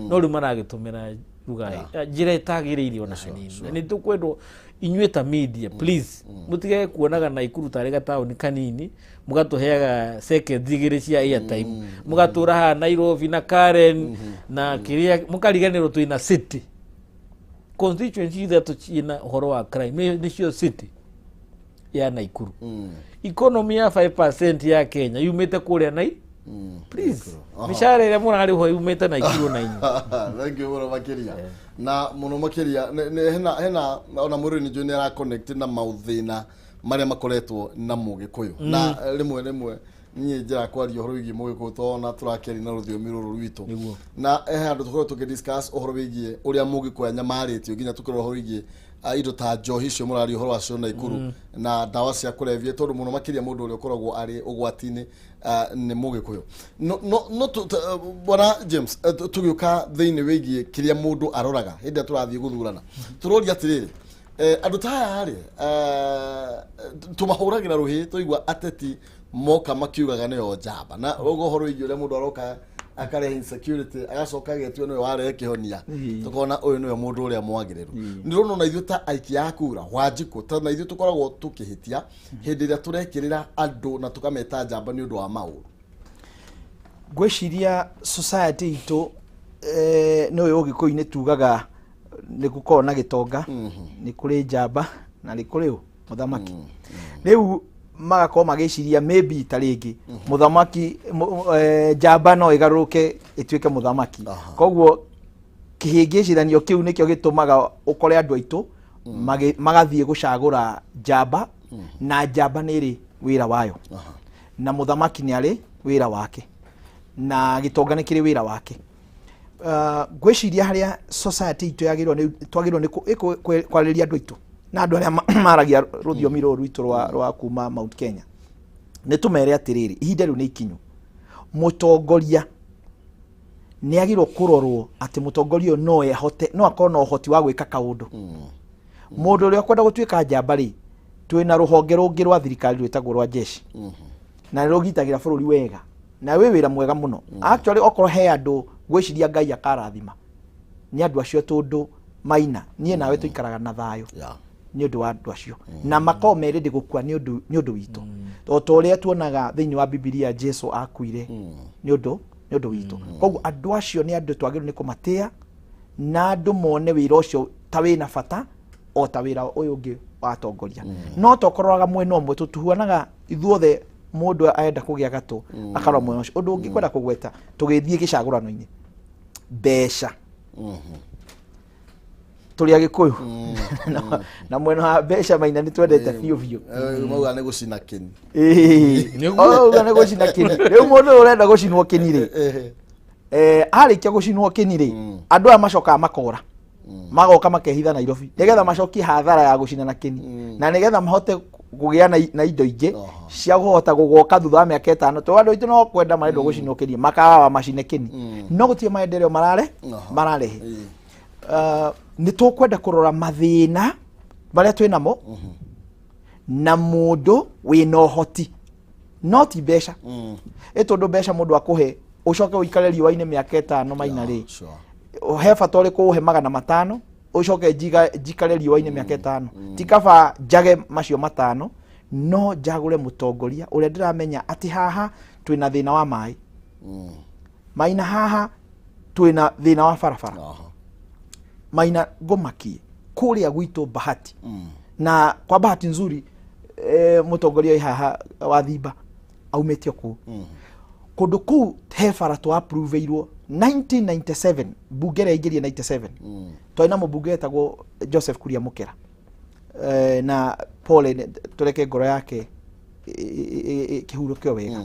Speaker 1: no rĩu maragĩtũmĩra ruga njĩra ĩtagĩrĩire ona hanini. Na nĩ tũkwendwo inyuĩ ta media, please, mũtigage kuonaga Naikuru tarĩ gataũni kanini, mũgatũheaga seconds 2 cia airtime, mũgatũra haha Nairobi na Karen na kĩrĩa, mũkariganĩrwo twĩna city constituency 3 ciĩna ũhoro wa crime, nĩcio city ya Naikuru. Economy ya 5% ya Kenya yumĩte kũrĩa nai. Please, mĩcara ĩrĩa mũrarĩhwo yumĩte Naikuru na inyuĩ.
Speaker 2: Thank you mũno makĩria, na mũno makĩria hena ona mũrĩmi nĩ njũĩ nĩ ara connect na maũthĩna marĩa makoretwo na mũgĩkũyũ, na rĩmwe rĩmwe niĩ njĩra kwaria ũhoro wĩgiĩ mũgĩkũyũ tondũ ona tũrakĩaria na rũthiomi rũrũ rwitũ. Na he handũ tũkoretwo tũkĩ discuss ũhoro wĩgiĩ ũrĩa mũgĩkũyũ anyamarĩtio, nginya tũkĩrora ũhoro wĩgiĩ indo ta njohi icio mũraria ũhoro wacio Naikuru na ndawa cia kũrebia, tondũ mũno makĩria mũndũ ũrĩa ũkoragwo arĩ ũgwati-inĩ nĩ mũgĩkũyũ. No bwana James, tũgĩũka thĩinĩ wĩgiĩ kĩrĩa mũndũ aroraga hĩndĩ ĩrĩa tũrathiĩ gũthurana, tũroria atĩrĩrĩ, andũ ta aya rĩ, tũmahũragĩra rũhĩ tũigua ateti moka makiugaga nĩo njamba, na ũguo ũhoro wĩgiĩ ũrĩa mũndũ aroka akarehe insecurity, agacoka agetua nĩwe warehe kĩhonia, tũkona ũyũ nĩwe mũndũ ũrĩa mwagĩrĩru. Nĩ ndĩrona ona ithuĩ ta aikia a kura, Wanjikũ, ta na ithuĩ tũkoragwo tũkĩhĩtia hĩndĩ ĩrĩa tũrekĩrĩra andũ na tũkameta njamba nĩ ũndũ wa maũru.
Speaker 3: Ngwĩciria society itũ, nĩ ũyũ ũgĩkũyũ-inĩ tugaga nĩ gũkoragwo na gĩtonga, nĩ kũrĩ njamba na nĩ kũrĩ ũ mũthamaki. Rĩu magakorwo magĩciria maybe ta rĩngĩ mũthamaki njamba no ĩgarũrũke ĩtuĩke mũthamaki. Koguo kĩhĩngĩciranio kĩu nĩkĩo gĩtũmaga ũkore andũ aitũ magathiĩ gũcagũra njamba, na njamba nĩ ĩrĩ wĩra wayo, na mũthamaki nĩ arĩ wĩra wake, na gĩtonga nĩ kĩrĩ wĩra wake. Ngwĩciria harĩa society itũ yagĩrĩirwo nĩ twagĩrĩirwo nĩ kwarĩria andũ aitũ na andũ arĩa maragia rũthiomi rũrũ rwitũ rwa kuma Mount Kenya, nĩ tũmere atĩrĩrĩ, ihinda rĩu nĩ ikinyu. Mũtongoria nĩ agĩrĩirwo kũrorwo atĩ mũtongoria ũyũ no ahote, no akorwo na ũhoti wa gwĩka kaũndũ. Mũndũ ũrĩa ũkwenda gũtuĩka njamba rĩ, twĩna rũhonge rũngĩ rwa thirikari rwĩtagwo rwa jeshi, na nĩ rũgitagĩra bũrũri wega na wĩ wĩra mwega mũno. Actually, okorwo he andũ ngwĩciria Ngai akarathima nĩ andũ acio, tondũ Maina, niĩ nawe tũikaraga na thayũ nĩ ũndũ wa andũ acio, na makorwo merĩndĩ gũkua nĩ ũndũ witũ, o ta ũrĩa tuonaga thĩinĩ wa Bibilia Jesu akuire nĩ ũndũ witũ. Koguo andũ acio nĩ andũ twagĩrĩirwo nĩ kũmatĩa, na andũ mone wĩra ũcio ta wĩna bata o ta wĩra ũyũ ũngĩ wa atongoria. No tokorwaga mwena ũmwe, tũtuhuanaga ithuothe, mũndũ arenda kũgĩa gatũ akarora mwena ũcio. Ũndũ ũngĩ kwenda kũgweta tũgĩthiĩ gĩcagũrano-inĩ, mbeca. Tũrĩ Agĩkũyũ na mwena wa mbeca, Maina, nĩ twendete biũ biũ.
Speaker 2: Mauga nĩ gũcina kĩni.
Speaker 1: Nĩguo.
Speaker 3: Uga nĩ gũcina kĩni. Rĩu mũndũ ũyũ ũrenda gũcinwo kĩni rĩ, arĩkia gũcinwo kĩni rĩ, andũ aya macokaga makora, magoka makehitha Nairobi nĩgetha macokie hathara ya gũcina na kĩni, na nĩgetha mahote kũgĩa na indo ingĩ cia kũhota gũgoka thutha wa mĩaka 5, tondũ andũ aitũ no kwenda marendwo gũcinwo kĩni, makawawa macine kĩni, no gũtirĩ maendeleo mararehe. Nĩ tũkwenda kũrora mathĩna marĩa twĩ namo na mũndũ wĩna ũhoti, no ti mbeca. Ĩ tondũ mbeca mũndũ akũhe ũcoke ũikare riũa-inĩ mĩaka 5 Maina rĩ, he bata ũrĩkũ ũhe 500 ũcoke njikare riũa-inĩ mĩaka 5? Ti kaba njage macio 5 no njagũre mũtongoria ũrĩa ndĩramenya atĩ haha twĩna thĩna wa maĩ, Maina, haha twĩna thĩna wa barabara. Maina, ngũmakie kũrĩa gwitũ Bahati, na kwa bahati nzuri mũtongoria wĩ haha wa Thimba aumĩte o kũu. Kũndũ kũu he bara twa-approve-irwo 1997, mbunge ĩrĩa yaingĩrire 97. Twarĩ na mũmbunge wetagwo Joseph Kuria Mũkera, na pole, tũreke ngoro yake kĩhurũke o wega.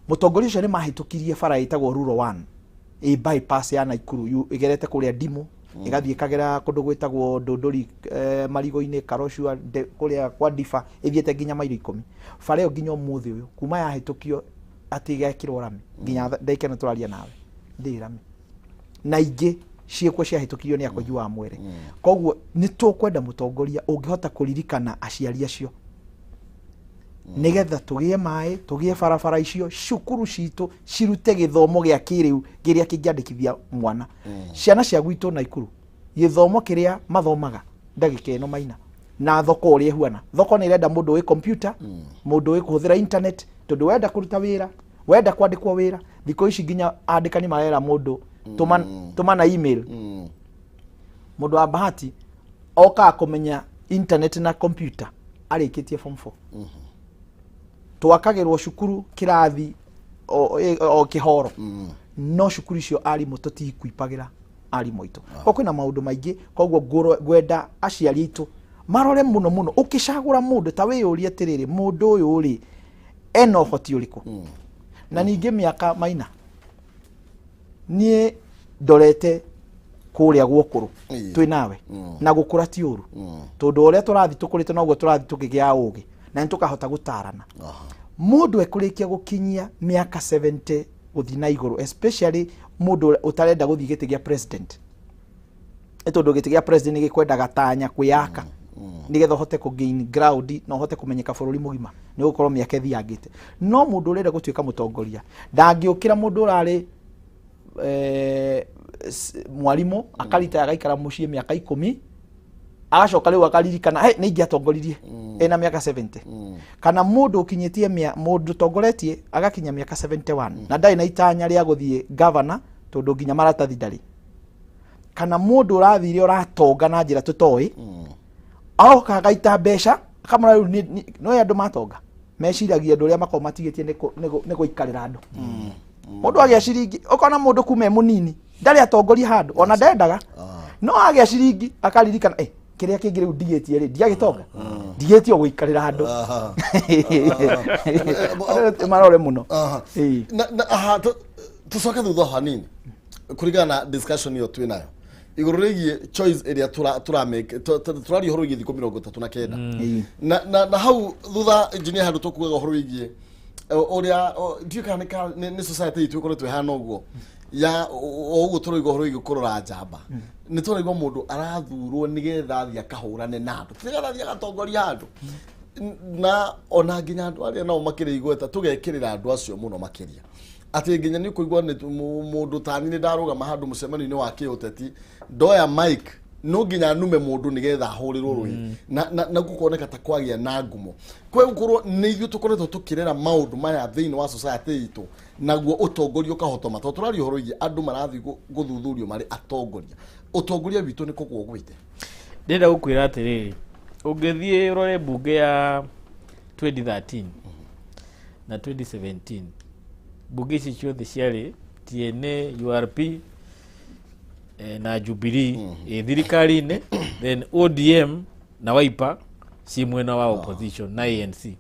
Speaker 3: Mũtongoria ũcio nĩ mahĩtũkirie bara ĩtagwo Rural One, ĩ bypass ya Naikuru, ĩgerete kũrĩa Ndimũ, ĩgathiĩ ĩkagera kũndũ gwĩtagwo Ndũndũri, Marigo-inĩ, Karoshua, kũrĩa kwa Ndiba, ĩthiĩte nginya mairo 10. Bara ĩyo nginya ũmũthĩ ũyũ, kuma yahĩtũkio atĩ ĩgekĩrwo rami, nginya ndagĩka ĩno tũraria nawe ndĩrĩ rami, na ingĩ ciĩkuo ciahĩtũkirio nĩ Akoji wa Mwere. Koguo nĩ tũkwenda mũtongoria ũngĩhota kũririkana aciari acio, nĩgetha tũgĩe maĩ, tũgĩe barabara icio, cukuru citũ cirute gĩthomo gĩa kĩrĩu kĩrĩa kĩngĩandĩkithia mwana. Ciana cia gwitũ Naikuru, gĩthomo kĩrĩa mathomaga ndagĩka ĩno, Maina, na thoko ũrĩa ĩhuana, thoko nĩ ĩrenda mũndũ wĩ computer, mũndũ wĩ kũhũthĩra internet, tondũ wenda kũruta wĩra, wenda kwandĩkwo wĩra, thikũ ici nginya andĩkani marera mũndũ tũma, tũma na email. Mũndũ wa Bahati okaga kũmenya internet na computer arĩkĩtie form 4. Twakagĩrwo cukuru kĩrathi o kĩhoro, no cukuru icio arimũ tũtikuipagĩra arimũ aitũ. Koguo kwĩna maũndũ maingĩ. Koguo ngwenda aciari aitũ marore mũno mũno. Ũkĩcagũra mũndũ, ta wĩyũrie atĩrĩrĩ, mũndũ ũyũ rĩ, ena ũhoti ũrĩkũ? Na ningĩ mĩaka, Maina, niĩ ndorete kũrĩa gwokũrũ twĩ nawe, na gũkũra ti ũru, tondũ ũrĩa tũrathiĩ tũkũrĩte noguo tũrathiĩ tũkĩgĩa ũgĩ na nĩ tũkahota gũtarana. Mũndũ ekũrĩkia gũkinyia mĩaka 70 gũthiĩ na igũrũ, especially mũndũ ũtarenda gũthiĩ gĩtĩ gĩa president, nĩ tondũ gĩtĩ gĩa president nĩ gĩkwendaga tanya kwĩyaka nĩgetha ũhote kũ gain ground na ũhote kũmenyeka bũrũri mũgima, nĩ gũkorwo mĩaka ĩthiangĩte. No mũndũ ũrenda gũtuĩka mũtongoria ndangĩũkĩra mũndũ ũrarĩ mwarimũ, akaritaya, agaikara mũciĩ mĩaka 10, agacoka rĩu akaririkana, hey, nĩ ingĩatongoririe ena mĩaka 70. Kana mũndũ ũkinyĩtie mũndũ ũtongoretie agakinya mĩaka 71 na ndarĩ na itanya rĩa gũthiĩ governor, tondũ nginya maratathi ndarĩ. Kana mũndũ ũrathire ũratonga na njĩra tũtoĩ, aroka agaita mbeca, akamona rĩu no andũ matonga meciragia andũ arĩa makoragwo matigĩtie nĩ gũikarĩra andũ. Mũndũ agĩa ciringi, ũkona mũndũ kuma e mũnini ndarĩ atongoria handũ ona ndendaga, no agĩa ciringi akaririkana, kĩrĩa kĩngĩ rĩu ndigĩtie rĩ, ndiagĩtonga, ndigĩtie o gũikarĩra andũ. Marore mũno. Ĩĩ.
Speaker 2: Na aha, tũcoke thutha hanini kũringana na discussion ĩyo twĩ nayo igũrũ rĩgiĩ choice ĩrĩa tũra make, tũraria ũhoro wĩgiĩ thikũ 39. Na hau thutha, engineer, handũ tũkugaga ũhoro wĩgiĩ ũrĩa ndiũĩ kana nĩ society itũ ĩkoretwo ĩhana ũguo ya o ũguo tũroiga ũhoro wĩgiĩ kũrora njamba. Nĩ tũraigua mũndũ arathurwo nĩgetha athiĩ akahũrane na andũ, ti nĩgetha athiĩ agatongoria andũ. Na ona nginya andũ arĩa nao makĩrĩ igweta, tũgekĩrĩra andũ acio mũno makĩria, atĩ nginya nĩ ũkũigua nĩ mũndũ tani nĩ ndarũgama handũ mũcemanio-inĩ wa kĩũteti, ndoya mic, no nginya nume mũndũ nĩgetha ahũrĩrwo rũĩ, na gũkoneka ta kwagĩa na ngumo. Kwe gũkorwo nĩ ithuĩ tũkoretwo tũkĩrera maũndũ maya thĩinĩ wa society itũ, naguo ũtongoria ũkahotoma, tondũ tũraria ũhoro wĩgiĩ andũ marathiĩ gũthuthurio marĩ atongoria. Ũtongoria witũ nĩ kũgwa ũgwĩte.
Speaker 1: Ndĩrenda gũkwĩra atĩrĩrĩ, ũngĩthiĩ ũrore mbunge ya 2013 na 2017, mbunge ici ciothe ciarĩ TNA, URP na Jubilee ĩ thirikari-inĩ, then ODM na Wiper ci mwena wa opposition na ANC.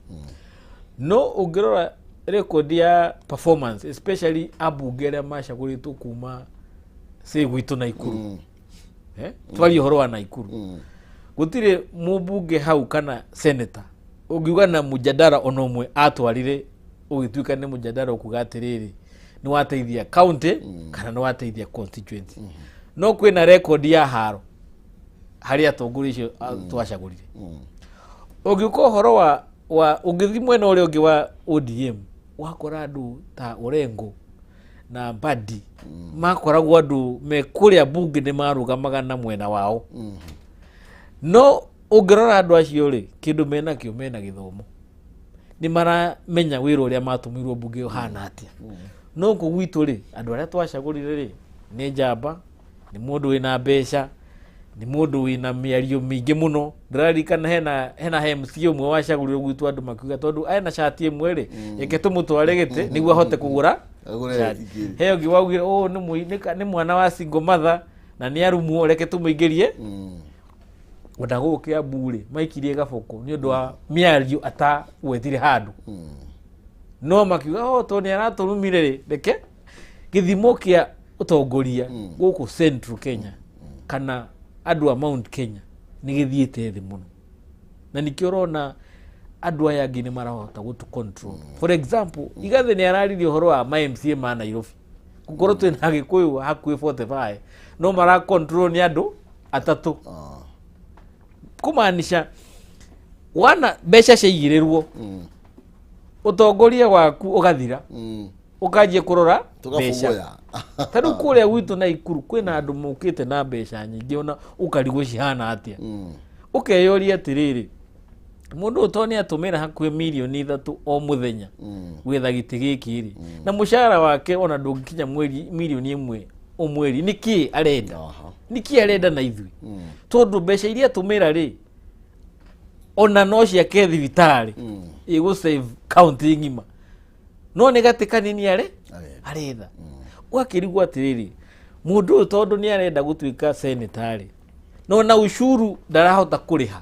Speaker 1: No ũngĩrora record ya performance, especially ambunge arĩa macagũrĩtwo kuma cĩ gwitũ Naikuru, twarie ũhoro wa Naikuru, gũtirĩ mũmbunge hau kana senator ũngiuga na mũjadara ona ũmwe atwarire ũgĩtuĩka nĩ mũjadara ũkuga atĩrĩrĩ, nĩ wateithia county kana nĩ wateithia constituency. No kwĩna rekondi ya haro harĩ atongoria acio twacagũrire. Ũngĩũka ũhoro wa ũngĩthiĩ mwena ũrĩa ũngĩ wa ODM, wakora andũ ta Orengo na Mbadi makoragwo andũ me kũrĩa bunge nĩ marũgamaga na mwena wao. No ũngĩrora andũ acio rĩ, kĩndũ menakĩo, mena gĩthomo, nĩ maramenya wĩra ũrĩa matũmĩirwo bunge ũhana atĩa. No kũ gwitũ rĩ, andũ arĩa twacagũrire rĩ, nĩ njamba, nĩ mũndũ wĩna mbeca, nĩ mũndũ wĩna mĩario mĩingĩ mũno. Ndĩraririkana hena MC ũmwe wacagũrirwo gwitũ, andũ makiuga tondũ ena cati ĩmwe rĩ, reke tũmũtware gĩtĩ nĩguo ahote kũgũra
Speaker 2: Agũre
Speaker 1: cati.
Speaker 2: ingĩ.
Speaker 1: He ũngĩ waugire ũũ nĩ mwana wa single mother na nĩ arumwo, reke tũmũingĩrie. Ona gũkũ Kiambu rĩ, maikirie gaboko nĩ ũndũ wa mĩario atagwetire handũ, no makiuga o tondũ nĩ aratũrumire rĩ, reke. Gĩthimo kĩa ũtongoria gũkũ Central Kenya kana andũ a Mount Kenya nĩ gĩthiĩte thĩ mũno, na nĩkĩo ũrona andũ aya angĩ nĩ marahota gũtũ control. For example, Igathe nĩ araririe ũhoro wa ma MCA ma Nairobi, gũkorwo twĩna Agĩkũyũ hakuhĩ 45 no mara control nĩ andũ atatũ. Kũmaanisha wana mbeca ciaigĩrĩrwo, ũtongoria waku ũgathira, ũkanjia kũrora mbeca.
Speaker 2: Tũgabũgũya.
Speaker 1: Ta rĩu kũrĩa gwitũ Naikuru kwĩna andũ mokĩte na mbeca nyingĩ, ona ũkarigwo cihana atĩa. Ũkeyũria atĩrĩrĩ, mũndũ ũyũ to nĩ atũmĩra hakuhĩ mirioni 3 o mũthenya gwetha gĩtĩ gĩkĩ rĩ, na mũcara wake ona ndũngĩkinya mweri mirioni 1 o mweri, nĩkĩ arenda? Nĩkĩ arenda na ithuĩ? Tondũ mbeca iria atũmĩra rĩ, ona no ciake thibitarĩ ĩgũ save county ng'ima, no nĩ gatĩ kanini arĩ
Speaker 2: Arenda.
Speaker 1: Aretha. Ũgakĩrigwo atĩrĩrĩ, mũndũ ũyũ tondũ nĩ arenda gũtuĩka senator rĩ, no na ucuru ndarahota kũrĩha,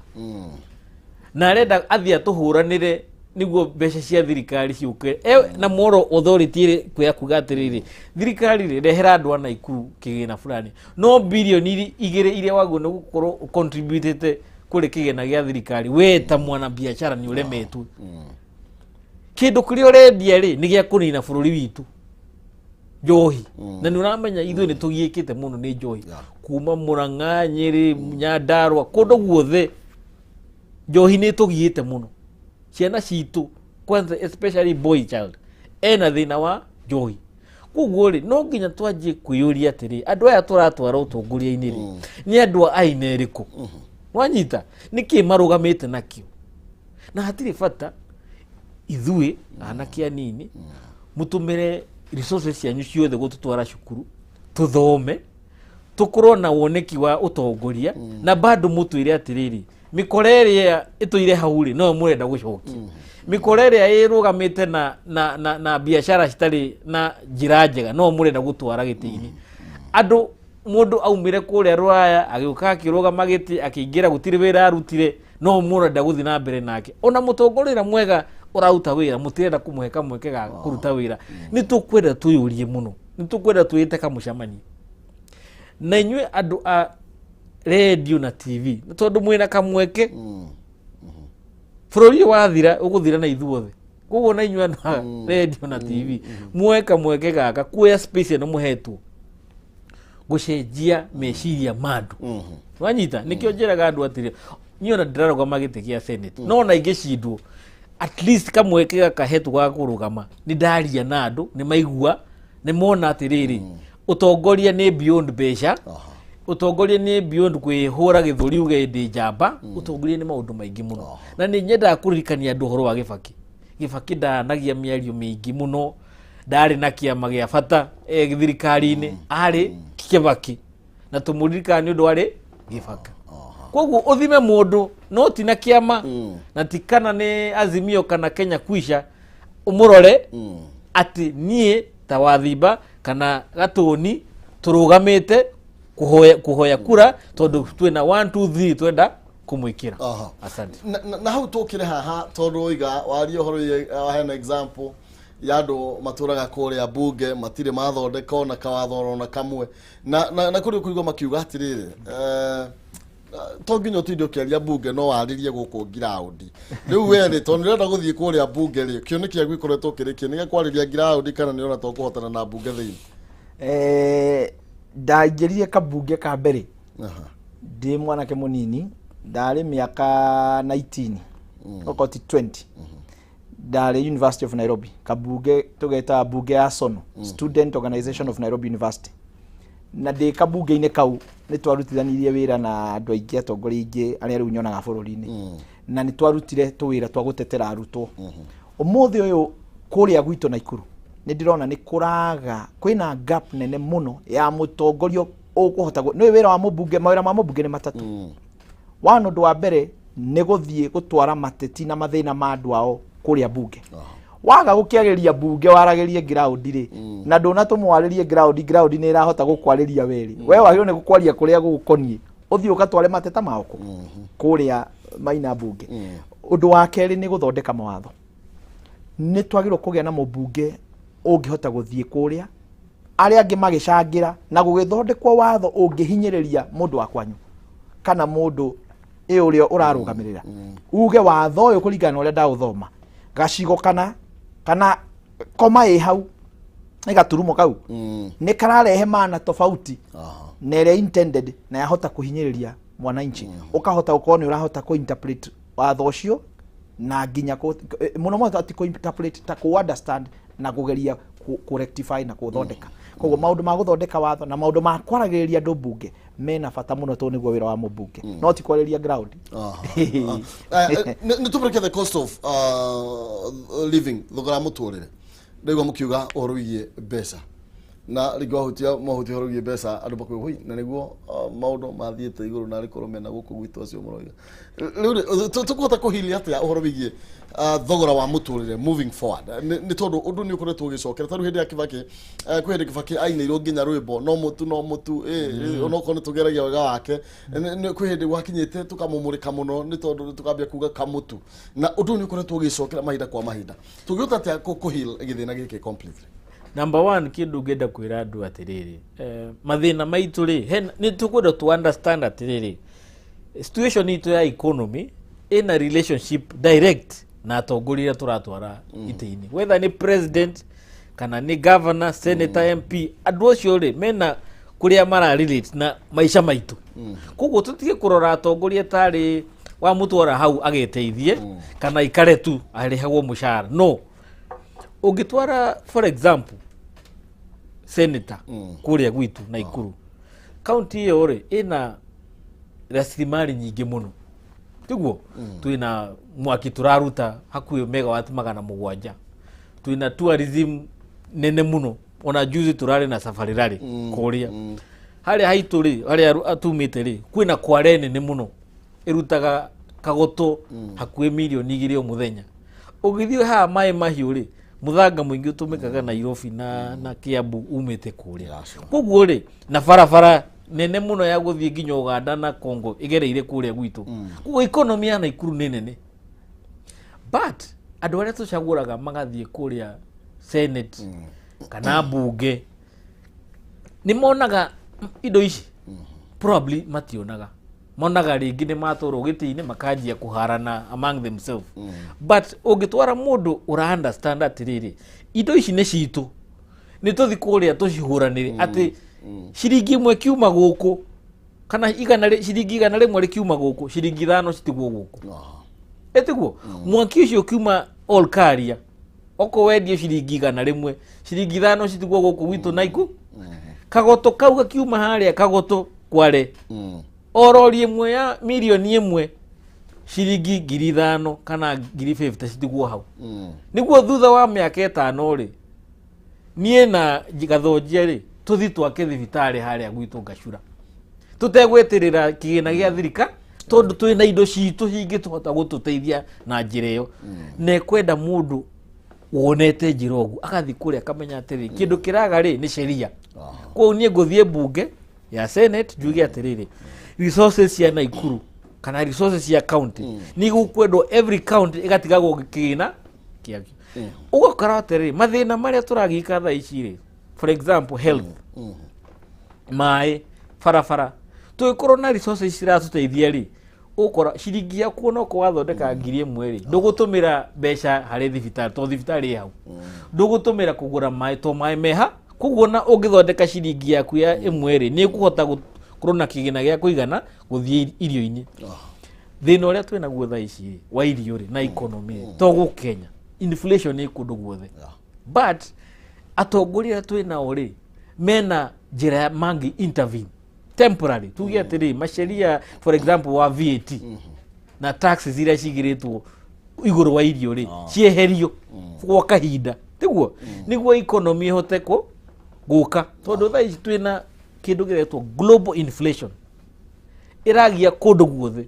Speaker 1: na arenda athiĩ atũhũranĩre nĩguo mbeca cia thirikari ciũke e, na moral authority ĩrĩ kwĩa kuga atĩrĩrĩ, thirikari rĩ, rehera andũ a Naikuru kĩgĩna fulani, no birioni 2 iria wagwo nĩ gũkorwo contributĩte kũrĩ kĩgĩna gĩa thirikari, we ta mwana biacara nĩ ũremetwo. Kĩndũ kĩrĩa ũrendia rĩ, nĩ gĩa kũnina bũrũri witũ, njohi. Na nĩ ũramenya ithuĩ nĩ tũgiĩkĩte mũno nĩ njohi. Kuma Mũrang'a, Nyĩrĩ, Nyandarũa, kũndũ guothe njohi nĩ tũgiĩte mũno. Ciana citũ kwanza, especially boy child, ena thĩna wa njohi. Koguo rĩ, no nginya twanjie kwĩyũria atĩrĩ, andũ aya tũratwara ũtongoria-inĩ rĩ, nĩ andũ a aina ĩrĩkũ? Wanyita nĩkĩ marũgamĩte nakĩo? Na hatirĩ bata ithuĩ anake anini mũtũmĩre resources cianyu ciothe gũtũtwara cukuru tũthome, tũkorwo na woneki wa ũtongoria, na bado mũtwĩre atĩrĩrĩ, mĩkora ĩrĩa ĩtũire hau rĩ, no mũrenda gũcokia mĩkora ĩrĩa ĩrũgamĩte na biacara citarĩ na njĩra njega, no mũrenda gũtwara gĩtĩ-inĩ andũ. Mũndũ aumire kũrĩa rũraya, agĩũka, akĩrũgama gĩtĩ, akĩingĩra, gũtirĩ wĩra arutire, no mũrenda gũthiĩ na mbere nake. Ona mũtongoria ũrĩa mwega ũraruta wĩra, mũtirenda kũmũhe kamweke ga kũruta wĩra. Nĩ tũkwenda twĩyũrie mũno, nĩ tũkwenda twĩte kamũcemanio na inyuĩ andũ a redio na TV, nĩ tondũ mwĩna kamweke. Bũrũri ũyũ wathira, ũgũthira na ithuothe. Koguo na inyuĩ andũ a redio na TV, muoe kamweke gaka kuoya space ĩno mũhetwo gũcenjia meciria ma andũ. Wanyita nĩkĩo njĩraga andũ atĩrĩ, niĩ ona ndĩrarũgama gĩtĩ gĩa senate, no ona ingĩcindwo, at least kamweke gaka hetwo ga kũrũgama, nĩ ndaria na andũ, nĩ maigua, nĩ mona atĩrĩrĩ, ũtongoria nĩ beyond mbeca, ũtongoria nĩ beyond kwĩhũra gĩthũri uge ndĩ njamba, ũtongoria nĩ maũndũ maingĩ mũno. Na nĩ nyendaga kũririkania andũ ũhoro wa Gĩbakĩ. Gĩbakĩ ndaranagia mĩario mĩingĩ mũno, ndarĩ na kĩama gĩa bata thirikari-inĩ, arĩ Kĩbakĩ na tũmũririkana nĩ ũndũ arĩ Gĩbakĩ. Koguo ũthime mũndũ no ti na kĩama, na ti kana nĩ Azimio kana Kenya Kwisha, ũmũrore atĩ niĩ ta Wathimba kana Gatũni tũrũgamĩte kũhoya kura tondũ twĩna 1 2 3 twenda kũmwĩkĩra. Asante.
Speaker 2: Na hau tũkĩre haha, tondũ oiga waria ũhoro waheana example ya andũ matũraga kũrĩa bunge, matirĩ mathondeka ona kawatho ona kamwe, na kũrĩ ũkũigua makiuga atĩrĩrĩ, to nginya ũtinde ũkĩaria bunge, no warĩrie gũkũ ngiraũndi. Rĩu we rĩ, tondũ nĩũrenda gũthiĩ kũrĩa bunge rĩ, kĩoneki gĩaku gĩkoretwo kĩrĩ kĩ? Nĩ gĩa kwarĩria ngiraũndi kana nĩ ũrona to kũhotana na bunge thĩinĩ?
Speaker 3: Ndaingĩrire kabunge ka mbere
Speaker 2: Aha.
Speaker 3: Ndĩ mwanake mũnini, ndarĩ mĩaka 19, okorwo ti 20. Ndarĩ University of Nairobi, kabunge tũgetaga bunge ya SONU, Student Organization of Nairobi University. Na ndĩ kabunge-inĩ kau nĩ twarutithanirie wĩra na andũ aingĩ, atongoria aingĩ arĩa rĩu nyonaga bũrũri-inĩ, na nĩ twarutire tũwĩra twa gũtetera arutwo. Ũmũthĩ ũyũ kũrĩa gwitũ Naikuru nĩ ndĩrona nĩ kũraga, kwĩna gap nene mũno ya mũtongoria ũkũhota nĩ wĩra wa mũmbunge. Mawĩra ma mũmbunge nĩ matatũ. One, ũndũ wa mbere nĩ gũthiĩ gũtwara mateti na mathĩna ma andũ ao kũrĩa bunge. Waga gũkĩarĩria bunge, waragĩrie ground rĩ, na ndũnatũmwarĩrie ground, ground nĩ ĩrahota gũkwarĩria werĩ. We wagĩrĩirwo nĩ gũkwaria kũrĩa gũgũkoniĩ, ũthiĩ ũgatware mateta mao kũ kũrĩa maina bunge. Ũndũ wa kerĩ nĩ gũthondeka mawatho. Nĩ twagĩrĩirwo kũgĩa na mũmbunge ũngĩhota gũthiĩ kũrĩa arĩa angĩ magĩcangĩra na gũgĩthondekwo watho ũngĩhinyĩrĩria mũndũ wa kwanyu kana mũndũ ĩ ũrĩa ũrarũgamĩrĩra, uge watho ũyũ kũringana na ũrĩa ndaũthoma gacigo kana koma ĩ hau nĩ gaturumo kau nĩ kararehe mana tofauti na ĩrĩa intended, na yahota kũhinyĩrĩria mwananchi, ũkahota gũkorwo nĩ ũrahota kũ-interpret watho ũcio na nginya mũno mũno ti kũ-interpret, ta kũ-understand na kũgeria kũ-rectify na kũthondeka. Koguo maũndũ ma gũthondeka watho na maũndũ ma kwaragĩrĩria andũ mbunge mena bata mũno, tondũ nĩguo wĩra wa mũmbunge, no ti kwarĩria ground.
Speaker 2: Nĩ tũmũrĩke the cost of living, thogora wa mũtũrĩre. Ndaigua mũkiuga ũhoro wĩgiĩ mbeca, na rĩngĩ wahutia mahutia ũhoro wĩgiĩ mbeca, andũ makuga hoi, na nĩguo maũndũ mathiĩte igũrũ na arĩkorwo mena gũkũ gwitũ acio mũroiga. Rĩu rĩ, tũkũhota kũhiria atĩa ũhoro wĩgiĩ thogora wa mũtũrĩre moving forward? Nĩ tondũ ũndũ nĩ ũkoretwo ũgĩcokera. Ta rĩu hĩndĩ ya Kibaki, kwĩ hĩndĩ Kibaki ainĩirwo nginya rwĩmbo, "No mũtu, no mũtu," onokorwo nĩ tũgeragia wega wake. Kwĩ hĩndĩ gwakinyĩte tũkamũmũrĩka mũno nĩ tondũ tũkambia kuga kamũtu, na ũndũ ũyũ nĩ ũkoretwo ũgĩcokera mahinda kwa mahinda. Tũngĩhota atĩa kũheal gĩthĩna gĩkĩ completely?
Speaker 1: Number one, kĩndũ ngĩenda kwĩra andũ atĩrĩrĩ, mathĩna maitũ rĩ, nĩ tũkwenda tu understand atĩrĩrĩ, situation itũ ya economy ĩna relationship direct na atongoria arĩa tũratwara itĩ-inĩ, whether nĩ president kana nĩ governor, senator, MP. Andũ acio rĩ, mena kũrĩa mara relate na maica maitũ. Koguo tũtige kũrora atongoria tarĩ wamũtwara hau ageteithie kana ikare tu arĩhagwo mũcara. No ũngĩtwara, for example, senator kũrĩa gwitũ Naikuru kaunti ĩyo rĩ, ĩna rasilimali nyingĩ mũno, tiguo? Twĩna mwaki tũraruta hakuhĩ megawatt 700, twĩna tourism nene mũno, ona juzi tũrarĩ na Safari Rally kũrĩa. Harĩa haitũ rĩ, harĩa tumĩte rĩ, kwĩna kware nene mũno ĩrutaga kagoto hakuhĩ mirioni 2 o mũthenya. Ũgĩthiĩ haha Maĩ Mahiũ rĩ, mũthanga mũingĩ ũtũmĩkaga Nairobi na Kiambu umĩte kũrĩa. Koguo rĩ, na barabara nene mũno ya gũthiĩ nginya Uganda na Congo ĩgereire kũrĩa gwitũ. Koguo economy ya Naikuru nĩ nene, but andũ arĩa tũcagũraga magathiĩ kũrĩa senate kana mbunge nĩ monaga indo ici? Probably mationaga. Monaga rĩngĩ nĩ matwarwo gĩtĩ-inĩ makanjia kũharana among themselves. But ũngĩtwara mũndũ ũra understand atĩrĩrĩ, indo ici nĩ citũ, nĩ tũthi kũrĩa tũcihũranĩre atĩ ciringi 1 kiuma gũkũ kana ciringi 100 rĩkiuma gũkũ, ciringi 5 citigwo gũkũ. Ĩtiguo mwaki ũcio ũkiuma Olkaria, okorwo wendie ciringi 100, ciringi 5 citigwo gũkũ gwitũ Naiku. Kagoto kau gakiuma harĩa Kagoto Kware, o rori ĩmwe ya mirioni 1, ciringi 5,000 kana 50,000 citigwo hau. Nĩguo thutha wa mĩaka 5 rĩ, niĩ na Gathonjia rĩ, tũthi twake thibitarĩ harĩa gwitũ Ngacura tũtegweterera kĩgĩna gĩa thirika, tondũ twĩna indo citũ cingĩtũhota gũtũteithia na njĩra ĩyo. Na ĩkwenda mũndũ wonete njĩra ũguo agathiĩ kũrĩa akamenya atĩrĩ, kĩndũ kĩraga rĩ, nĩ sheria. Koguo niĩ ngũthiĩ mbunge ya senate njuge atĩrĩrĩ, resources cia Naikuru kana resources cia county nĩ gũkwendwo every county ĩgatigagwo kĩgĩna kĩakĩo. Ũgakora atĩrĩrĩ, mathĩna marĩa tũragĩka thaa ici rĩ, for example health, maĩ, barabara, tũgĩkorwo na resources ciratũteithia rĩ, ũkora ciringi yaku onokorwo wathondeka 1,000 rĩ, ndũgũtũmĩra mbeca harĩ thibitarĩ tondũ thibitarĩ ĩ hau, ndũgũtũmĩra kũgũra maĩ to maĩ meha. Koguo na ũngĩthondeka ciringi yaku ya ĩmwe rĩ, nĩ ũkũhota gũkorwo na kĩgĩna gĩa kũigana gũthiĩ irio-inĩ. Thĩna ũrĩa twĩ naguo thaa ici rĩ, wa irio rĩ na economy rĩ, to gũkũ Kenya, inflation ĩ kũndũ guothe. But atongoria arĩa twĩ nao rĩ, mena njĩra ya mangĩ intervene temporary, tuge atĩrĩ, masheria, for example, wa VAT na taxes iria cigĩrĩtwo igũrũ wa irio rĩ, cieherio gwa kahinda, tiguo nĩguo economy ĩhote gũka, tondũ thaa ici twĩna kĩndũ kĩretwo global inflation ĩragia kũndũ guothe.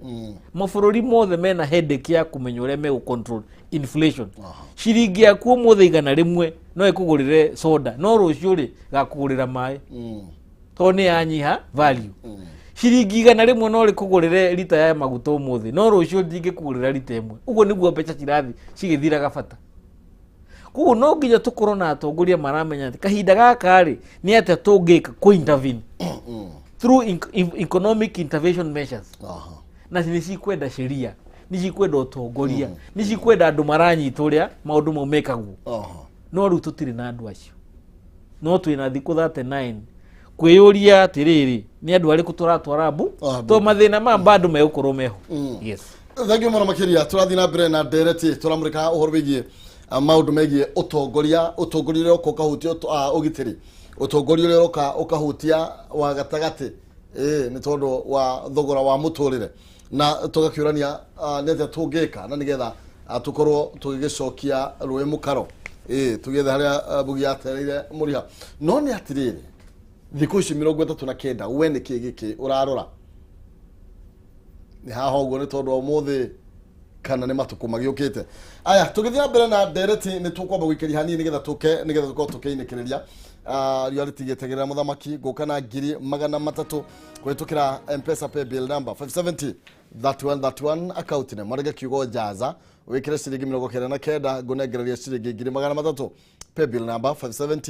Speaker 1: Mabũrũri mothe mena headache ya kũmenya ũrĩa megũ control inflation. Ciringi yaku ũmũthĩ 100 no ĩkũgũrĩre soda, no rũciũ rĩ, gakũgũrĩra maĩ, tondũ nĩ yanyiha value. Ciringi 100 no rĩkũgũrĩre rita ya maguta ũmũthĩ, no rũciũ ndingĩkũgũrĩra rita ĩmwe. Ũguo nĩguo mbeca cirathi cigĩthiraga bata. Koguo no nginya tũkorwo na atongoria maramenya atĩ kahinda gaka rĩ, nĩ atĩa tũngĩka kũ intervene through economic intervention measures. Na nĩ cikwenda sheria, nĩ cikwenda ũtongoria, nĩ cikwenda andũ maranyita ũrĩa maũndũ mau mekagwo. No rĩu tũtirĩ na andũ acio, no twĩna thikũ 39 kwĩyũria atĩrĩrĩ, nĩ andũ arĩkũ tũratwara mbu?
Speaker 2: Ah,
Speaker 1: to mathĩna ma bado megũkorwo meho. Yes.
Speaker 2: Thengiå må no makä tå rathiä na mbere na ndereti, tå ramå rä ka å horo wä giä maå ndå megiä å tongoria, å tongoria å rä a å ka ũkahutia å gitä ri, å tongoria å rä a å roka ũkahutia wa gatagatĩ nĩ tondũ wa thogora wa mũtũrĩre, na tũgakĩũrania nĩ atĩa tũngĩka na nĩgetha tũkorwo tũgĩgĩcokia rũĩ mũkaro, tũgĩethe harĩa mbugi yatereire mũriha. No nĩ atĩrĩrĩ, thikũ ici 39, we nĩ kĩ gĩkĩ ũrarora nĩ haha ũguo nĩ tondũ wa ũmũthĩ kana nĩ matukũ magĩũkĩte aya? Tũgĩthiĩ na mbere na ndereti, nĩ tũkwamba gũikaria hanini nĩgetha tũke, nĩgetha tũkorwo tũkĩinĩkĩrĩria. Riũa rĩtigĩtagĩrĩra mũthamaki. Ngũka na 300,000 kũhĩtũkĩra Mpesa paybill number 570 3131, account nĩ marege kiugo jaza, wĩkĩre ciringi 99, ngũnengereria ciringi 300,000, paybill number 570.